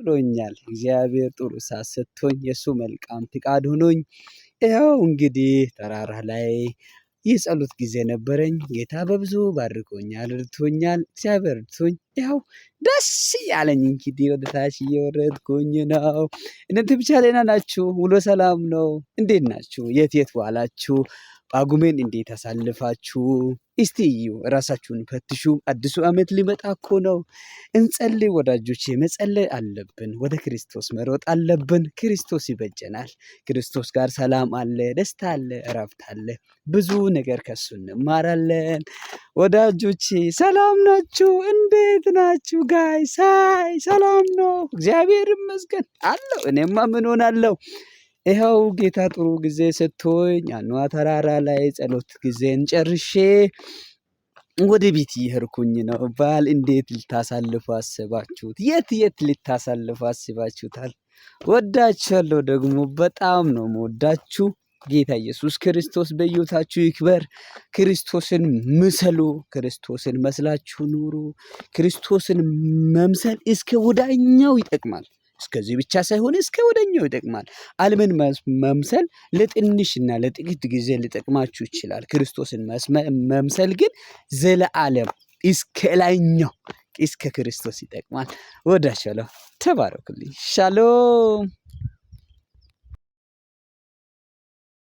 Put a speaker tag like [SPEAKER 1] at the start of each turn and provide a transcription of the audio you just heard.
[SPEAKER 1] ብሎኛል። እግዚአብሔር ጥሩ ሰዓት ሰጥቶኝ የእሱ መልካም ፍቃድ ሆኖኝ ይኸው እንግዲህ ተራራ ላይ የጸሎት ጊዜ ነበረኝ። ጌታ በብዙ ባርኮኛል፣ ረድቶኛል። እግዚአብሔር ረድቶኝ ይኸው ደስ እያለኝ እንግዲህ ወደ ታች እየወረድኩኝ ነው። እናንተ ብቻ ደህና ናችሁ? ውሎ ሰላም ነው? እንዴት ናችሁ? የት የት ዋላችሁ? ጳጉሜን እንዴት አሳልፋችሁ? እስቲ እዩ፣ ራሳችሁን ፈትሹ። አዲሱ ዓመት ሊመጣ እኮ ነው። እንጸልይ ወዳጆቼ፣ መጸለይ አለብን። ወደ ክርስቶስ መሮጥ አለብን። ክርስቶስ ይበጀናል። ክርስቶስ ጋር ሰላም አለ፣ ደስታ አለ፣ እረፍት አለ። ብዙ ነገር ከሱ እንማራለን። ወዳጆቼ ሰላም ናችሁ? እንዴት ናችሁ? Guys hi ሰላም ነው፣ እግዚአብሔር ይመስገን አለው። እኔማ ምን ሆናለሁ? ይኸው ጌታ ጥሩ ጊዜ ሰጥቶኝ አኗ ተራራ ላይ ጸሎት ጊዜን ጨርሼ ወደ ቤት እየሄድኩኝ ነው። በዓል እንዴት ልታሳልፉ አስባችሁት? የት የት ልታሳልፉ አስባችሁታል? ወዳችኋለሁ። ደግሞ በጣም ነው መወዳችሁ። ጌታ ኢየሱስ ክርስቶስ በሕይወታችሁ ይክበር። ክርስቶስን ምሰሉ። ክርስቶስን መስላችሁ ኑሩ። ክርስቶስን መምሰል እስከ ወዳኛው ይጠቅማል። እስከዚህ ብቻ ሳይሆን እስከ ወደኛው ይጠቅማል። ዓለምን መምሰል ለትንሽና ለጥቂት ጊዜ ሊጠቅማችሁ ይችላል። ክርስቶስን መምሰል ግን ዘለዓለም እስከ ላይኛው እስከ ክርስቶስ ይጠቅማል። ወዳችኋለሁ። ተባረኩልኝ። ሻሎም።